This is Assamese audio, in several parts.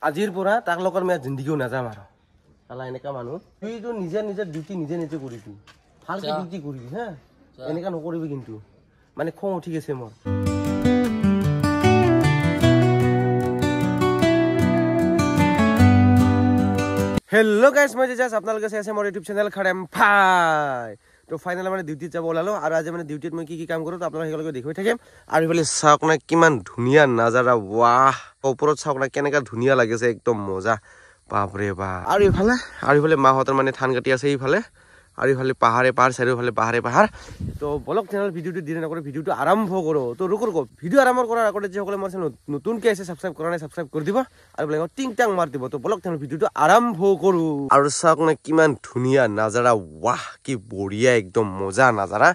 আজিৰ পৰা তাক লগত মই জিন্দগীও নাযাম আৰু চালা এনেকা মানুহ। তুইতো নিজে নিজে ডিউটি নিজে নিজে কৰিবি, ভালকে ডিউটি কৰিবি হা, এনেকা নকৰিবি কিন্তু। মানে খং উঠি গৈছে মোৰ। হেল্ল' গাইজ, মই জিজাছ, আপোনালোকে চাই আছে মোৰ ইউটিউব চেনেল খাৰেম ভাই। তো ফাইনেল মানে ডিউটিত যাব ওলালো আৰু আজি মানে ডিউটিত মই কি কি কাম কৰোঁ তো আপোনালোকে সেইবিলাকে দেখুৱাই থাকিম। আৰু এইফালে চাওক না কিমান ধুনীয়া নাজাৰা, ৱাহ! ওপৰত চাওক না কেনেকুৱা ধুনীয়া লাগিছে, একদম মজা, বাপৰে বাপ। আৰু ইফালে মাহঁতৰ মানে ধান কাটি আছে এইফালে, আৰু ইফালে পাহাৰে পাহাৰ, চাৰিওফালে পাহাৰে পাহাৰ। তো বলক চেনেল ভিডিঅ'টো দেৰি নকৰি ভিডিঅ'টো আৰম্ভ কৰোঁ। তো ৰুকো ৰুকো, ভিডিঅ' আৰম্ভ কৰাৰ আগতে যিসকলে মোৰ চেনেল নতুনকৈ আহিছে ছাবস্ক্ৰাইব কৰা নাই, ছাবস্ক্ৰাইব কৰি দিব আৰু বেলেগত টিং টাং মাৰ দিব। তো বলক চেনেল ভিডিঅ'টো আৰম্ভ কৰোঁ। আৰু চাওক না কিমান ধুনীয়া নাজাৰা, ৱাহ কি বঢ়িয়া, একদম মজা নাজাৰা।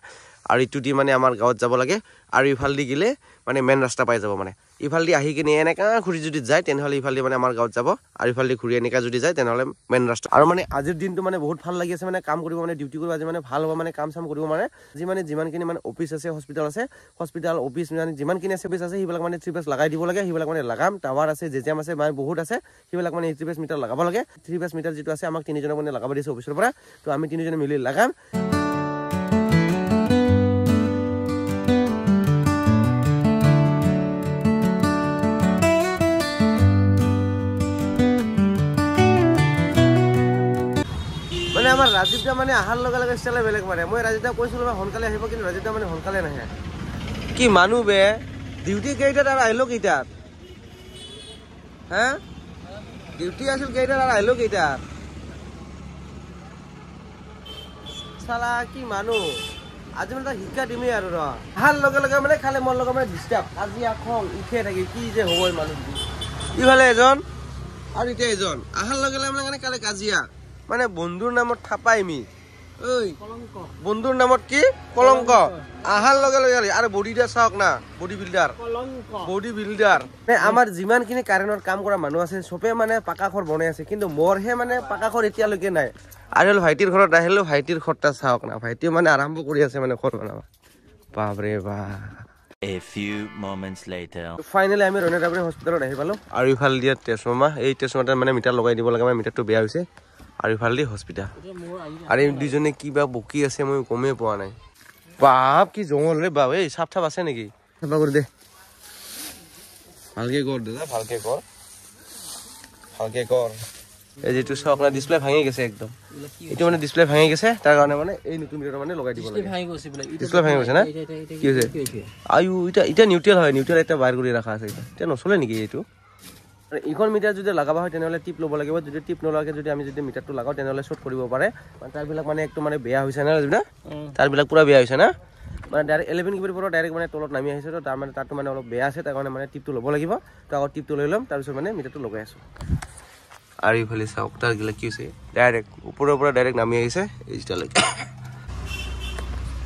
আৰু ইটো দি মানে আমাৰ গাঁৱত যাব লাগে, আৰু ইফাল দি গ'লে মানে মেইন ৰাস্তা পাই যাব। মানে ইফাল দি আহি কিনে এনেকা ঘূৰি যদি যায় তেনেহ'লে ইফাল দি মানে আমাৰ গাঁৱত যাব, আৰু ইফাল দি ঘূৰি এনেকা যদি যায় তেনেহ'লে মেইন ৰাস্তা। আৰু মানে আজিৰ দিনটো মানে বহুত ভাল লাগি আছে, মানে কাম কৰিব মানে ডিউটি কৰিব আজি মানে ভাল হ'ব, মানে কাম চাম কৰিব। মানে যি মানে যিমানখিনি মানে অফিচ আছে, হস্পিটেল আছে, হস্পিটেল অফিচ মানে যিমানখিনি আছে অফিচ আছে সেইবিলাক মানে থ্ৰী পেজ লগাই দিব লাগে, সেইবিলাক মানে লগাম। টাৱাৰ আছে, জে জেম আছে, মানে বহুত আছে, সেইবিলাক মানে থ্ৰী পেজ মিটাৰ লগাব লাগে। থ্ৰী পেজ মিটাৰ যিটো আছে আমাক তিনিজনক মানে লগাব দিছে অফিচৰ পৰা, তো আমি তিনিজনে মিলি লগাম। মানে আমাৰ ৰাজীৱ দা মানে অহাৰ লগে লগে ষ্টাইলে বেলেগ। মানে মই ৰাজীৱ দা কৈছিলোঁ সোনকালে আহিব, কিন্তু ৰাজীৱ দা মানে সোনকালে নাহে। কি মানুহ বে, ডিউটি কেইটাত আৰু আহিলো কেইটাত? হা, ডিউটি আছিল কেইটাত আৰু আহিলো কেইটাত? চালা কি মানুহ, আজি মানে তাক শিক্ষা দিমেই আৰু। ৰ অহাৰ লগে লগে মানে খালে মোৰ লগত মানে ডিষ্টাৰ্ব, কাজিয়া খং উঠিয়ে থাকে, কি যে হ'ব এই মানুহ। ইফালে এজন আৰু এতিয়া এজন অহাৰ লগে লগে মানে কালে কাজিয়া, মানে বন্ধুৰ নামত থাপাইমি, ঐ বন্ধুৰ নামত কি কলংক। আহাৰ লগে লগে আৰু বডি চাওক না, বডি বিল্ডাৰ, বডি বিল্ডাৰ। আমাৰ যিমানখিনি কাৰেণ্টৰ কাম কৰা মানুহ আছে চবে মানে পাকা ঘৰ বনাই আছে, কিন্তু মোৰহে মানে পাকা ঘৰ এতিয়ালৈকে নাই। আৰু ভাইটিৰ ঘৰত আহিলো, ভাইটিৰ ঘৰটা চাওক না, ভাইটিও মানে আৰম্ভ কৰি আছে মানে ঘৰ বনাব। বাপৰে বাপ। A few moments later. Finally আমি ৰণিতাবাৰী হস্পিটেলত আহি পালো। আৰু ইফালে দিয়া ট্ৰেন্সফৰ্মাৰ, এই ট্ৰেন্সফৰ্মাৰটা মানে মিটাৰ লগাই দিব লাগে, মানে মিটাৰটো বেয়া হৈছে। আৰু ইফালে দি হস্পিটেল। আৰু এই দুজনে কিবা বকি আছে মই গমেই পোৱা নাই। বাপ কি জংঘল ৰে বাপ, এই সাপ থাপ আছে নেকি? চাফা কৰি দে, ভালকে কৰ দাদা, ভালকে কৰ, ভালকে কৰ। এই যিটো চাওক না ডিছপ্লে ভাঙি গৈছে একদম, এইটো মানে ডিছপ্লে ভাঙি গৈছে, তাৰ কাৰণে মানে এই নতুন মিটাৰ মানে লগাই দিব লাগে। ডিছপ্লে ভাঙি গৈছে না কি হৈছে? আয়ু এতিয়া এতিয়া নিউট্ৰেল হয়, নিউট্ৰেল এটা বাহিৰ কৰি ৰখা আছে, এতিয়া নচলে নেকি এইটো? এইখন মিটাৰ যদি লগাব হয় তেনেহ'লে টিপ ল'ব লাগিব, যদি টিপ নলগাকৈ যদি আমি যদি মিটাৰটো লগাওঁ তেনেহ'লে শ্বৰ্ট কৰিব পাৰে। মানে তাৰবিলাক মানে একদম মানে বেয়া হৈছে না ৰাজীৱ দা, তাৰবিলাক পূৰা বেয়া হৈছে না, মানে ডাইৰেক্ট 11 কিবিৰ পৰা ডাইৰেক্ট মানে তলত নামি আহিছে। তো তাৰ মানে তাতো মানে অলপ বেয়া আছে, তাৰ কাৰণে মানে টিপটো ল'ব লাগিব। তো আগত টিপটো লৈ ল'ম, তাৰপিছত মানে মিটাৰটো লগাই আছোঁ। আৰু ইফালে চাওক তাৰগিলা কি হৈছে, ডাইৰেক্ট ওপৰৰ পৰা ডাইৰেক্ট নামি আহিছে এইটালৈকে।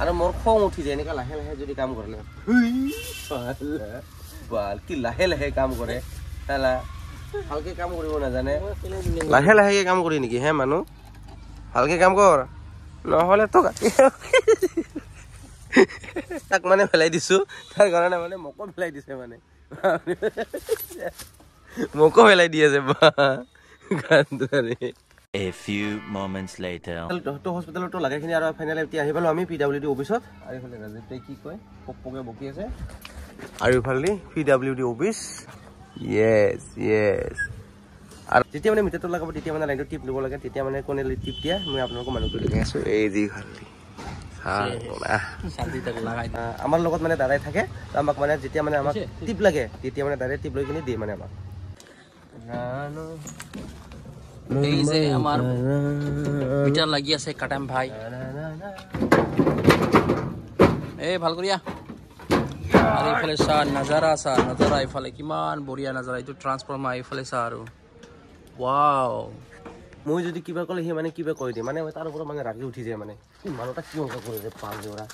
আৰু মোৰ খং উঠি যায় এনেকুৱা লাহে লাহে যদি কাম কৰিলে, কি লাহে লাহে কাম কৰে, ভালকে কাম কৰিব নাজানে, লাহে লাহেকে কাম কৰি নেকি হে মানুহ? ভালকে কাম কৰ, নহ'লে তো তাক মানে পেলাই দিছো, তাৰ কাৰণে মানে মোকো পেলাই দিছে, মানে মোকো পেলাই দি আছে। A few moments later. তো হস্পিটেলতো লাগাইখিনি আৰু ফাইনেলি এতিয়া আহি পালো আমি পি ডাব্লিউ ডি অফিচত। আৰু এইফালে ৰাজীৱ কি কয় পক পকে বকি আছে। আৰু ইফালে P W D office, yes yes. আৰু যেতিয়া মানে মিটাৰটো লগাব তেতিয়া মানে লাইনটো টিপ ল'ব লাগে, তেতিয়া মানে কোনে টিপ দিয়ে মই আপোনালোকৰ মানুহটো দেখাই আছোঁ। এই যি আমাৰ লগত মানে দাদাই থাকে, আমাক মানে যেতিয়া মানে আমাক টিপ লাগে তেতিয়া মানে দাদাই টিপ লৈ কিনে দিয়ে মানে আমাক। এই যে আমাৰ মিটাৰ লাগি আছে কাটাম ভাই, এই ভাল কৰিয়া। আৰু এইফালে চা নাজাৰা, চা নাজাৰা, এইফালে কিমান বঢ়িয়া নাজাৰা। এইটো ট্ৰান্সফৰ্মাৰ এইফালে চা আৰু ৱাও। মই যদি কিবা ক'লে সি মানে কিবা কৈ দিয়ে, মানে তাৰ ওপৰত মানে ৰাগি উঠি যায়। মানে মানুহটা কি অংক কৰে পাল ওৰা,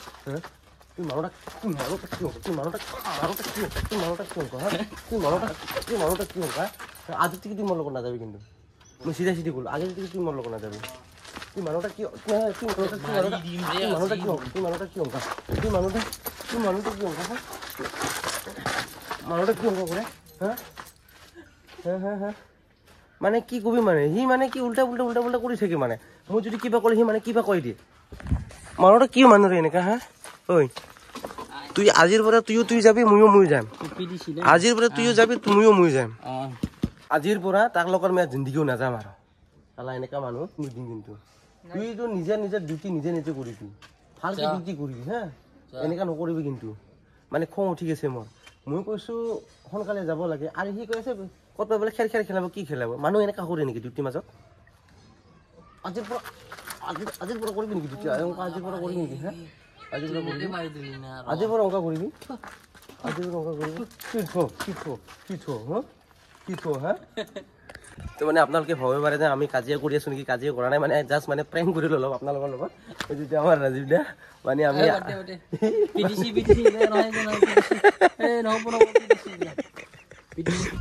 তুই মানুহটা তুই মানুহটা কি অংক, তুই মানুহটা মানুহটা কি অংক, তুই মানুহটা কি অংক, হা তুই মানুহটা তুই মানুহটা কি অংক? আজি থেকে তুই মোৰ লগত নাযাবি, কিন্তু মই চিধা চিধি ক'লো, আজি থেকে তুই মোৰ লগত নাযাবি। তুই মানুহটা কি, তুই মানুহটা কি অংক, তুই মানুহটা কি অংক, তুই মানুহটা তুই মানুহটা কি অংক, মানুহটা কি অংক কৰে? হা হা হা হা। মানে কি কবি মানে সি মানে কি উল্টা পুল্টা উল্টা পুল্টা কৰি থাকে মানে মই যদি কিবা ক'লে সি মানে কিবা কৈ দিয়ে। মানুহটো কি মানুহ ৰে এনেকা হা? ঐ তুই আজিৰ পৰা তুইও তুই যাবি, ময়ো মই যাম। আজিৰ পৰা তুইও যাবি, ময়ো মই যাম। আজিৰ পৰা তাৰ লগত মই জিন্দগীও নাযাম আৰু। চালা এনেকা মানুহ নিদিম কিন্তু। তুইতো নিজে নিজে ডিউটি নিজে নিজে কৰিবি, ভালকে ডিউটি কৰিবি হা, এনেকা নকৰিবি কিন্তু। মানে খং উঠি গৈছে মোৰ। মই কৈছোঁ সোনকালে যাব লাগে আৰু সি কৈ আছে ক'ত বোলে খেল খেল খেলাব, কি খেলাব? মানুহ এনেকা কৰে নেকি ডিউটিৰ মাজত? আজিৰ পৰা আজিৰ পৰা কৰিবি নেকি ডিউটি? আজিৰ পৰা কৰিবি নেকি হা? আজিৰ পৰা কৰিবি? আজিৰ পৰা অংকা কৰিবি? আজিৰ পৰা অংকা কৰিবি? কি থ কি থ কি থ হা কি থ হা? তো মানে আপোনালোকে ভাবিব পাৰে যে আমি কাজিয়া কৰি আছোঁ নেকি? কাজিয়া কৰা নাই, মানে জাষ্ট মানে প্ৰেংক কৰি ল'লোঁ আপোনালোকৰ লগত। যেতিয়া আমাৰ ৰাজীৱ দা মানে আমি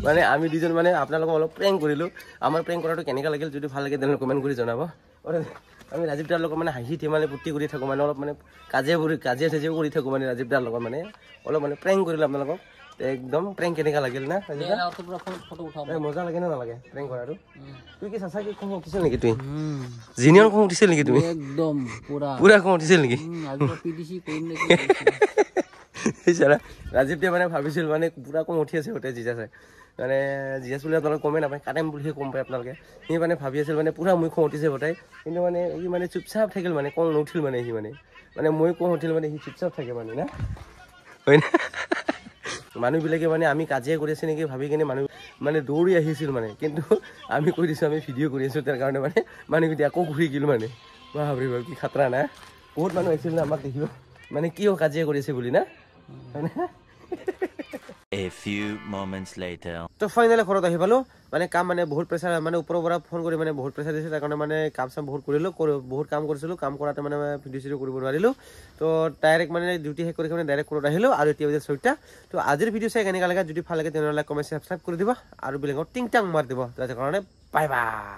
মানে আমি দুজন মানে আপোনালোকক অলপ প্ৰেংক কৰিলোঁ। আমাৰ প্ৰেংক কৰাটো কেনেকুৱা লাগিল? যদি ভাল লাগে তেনেহ'লে কমেণ্ট কৰি জনাব। আমি ৰাজীৱ দাৰ লগত মানে হাঁহি ধেমালি ফূৰ্তি কৰি থাকোঁ, মানে অলপ মানে কাজিয়া কৰি কাজিয়া চাজিয়াও কৰি থাকোঁ মানে ৰাজীৱ দাৰ লগত মানে অলপ মানে প্ৰেংক কৰিলোঁ আপোনালোকক। একদম প্ৰেংক কেনেকুৱা লাগিল না? মজা লাগে নে নালাগে প্ৰেংক কৰাটো? তুই কি চাচা কি খং উঠিছিল নেকি? তুই জিনিয়ৰ খং উঠিছিল নেকি? তুমি একদম পুৰা খং উঠিছিল নেকি? ৰাজীৱ দে মানে ভাবিছিল মানে পুৰা খং উঠি আছে গোটেই জিজাছে, মানে জিজাছ বুলি আপোনালোকে গমেই নাপায়, কাটেম বুলিহে গম পায় আপোনালোকে। সি মানে ভাবি আছিল মানে পুৰা মই খং উঠিছে গোটেই, কিন্তু মানে সি মানে চুপচাপ থাকিল, মানে খং নুঠিল মানে সি মানে মানে মই খং উঠিল মানে সি চুপচাপ থাকে মানে না, হয় না? মানুহবিলাকে মানে আমি কাজিয়া কৰি আছে নেকি ভাবি কিনে মানুহ মানে দৌৰি আহিছিল মানে, কিন্তু আমি কৈ দিছোঁ আমি ভিডিঅ' কৰি আছোঁ, তাৰ কাৰণে মানে মানুহকেইটা আকৌ ঘূৰি গ'ল মানে। বাপৰে বাপ কি খাতৰা না! বহুত মানুহ আহিছিল না আমাক দেখিব মানে কিয় কাজিয়া কৰিছে বুলি না, হয়নে? A few moments later. তো ফাইনেলি ঘৰত আহি পালোঁ। মানে কাম মানে বহুত প্ৰেছাৰ, মানে ওপৰৰ পৰা ফোন কৰি মানে বহুত প্ৰেছাৰ দিছে, তাৰ কাৰণে মানে কাম চাম বহুত কৰিলোঁ, বহুত কাম কৰিছিলোঁ। কাম কৰাতে মানে ভিডিঅ' চিডিঅ' কৰিব নোৱাৰিলোঁ। তো ডাইৰেক্ট মানে ডিউটি শেষ কৰি মানে ডাইৰেক্ট ঘৰত আহিলোঁ আৰু এতিয়া বাজে 6টা। তো আজিৰ ভিডিঅ' চাই কেনেকুৱা লাগে? যদি ভাল লাগে তেনেহ'লে লাইক, কমেণ্ট, ছাবস্ক্ৰাইব কৰি দিব আৰু বেলেগত টিং টাং মাৰি দিব। তাৰ কাৰণে বাই বাই।